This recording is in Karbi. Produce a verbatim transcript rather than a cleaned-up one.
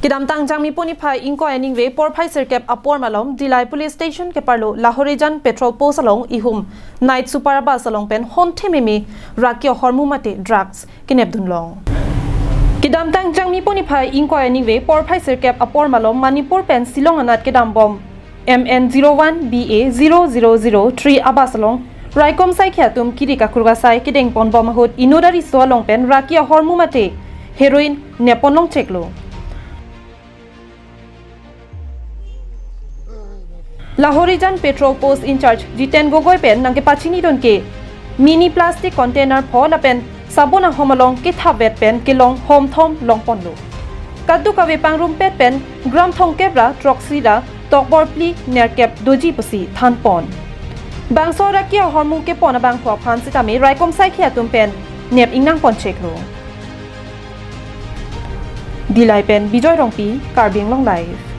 Kedamtang Jangmi puniphai ingkoi aningve porphai sirkep apor malom Dillai Police Station keparlo Lahorijan Patrol Post along ihum Night Super Bus along pen honthememe raki ahormu mate drugs kenepdunlong. Kedamtang Jangmi puniphai ingkoi aningve porphai sirkep apor malom Manipur pen Shillong anat kedambom M N zero one B A zero zero zero three abus along raikom saikhi atum kiri kakruk asai kedengponbom ahut inut ariso along pen raki ahormu mate heroin nepponlong cheklo. Lahorijan Patrol Post in-charge Jiten Gogoi pen nangkepachinidun ke mini plastic container pho lapen sabon ahom along kethapvet pen kelong homthom longponlo. Kadokave pangrumpet pen gram thomkep ra throksi ra tokbor phli nerkep doji pusi thanpon. Bangso raki ahormu kepon abangphu aphan sitame raikom saikhi atum pen nep ingnangpon cheklo. Dillai pen Bijoy Rongpi, Karbi Anglong Live.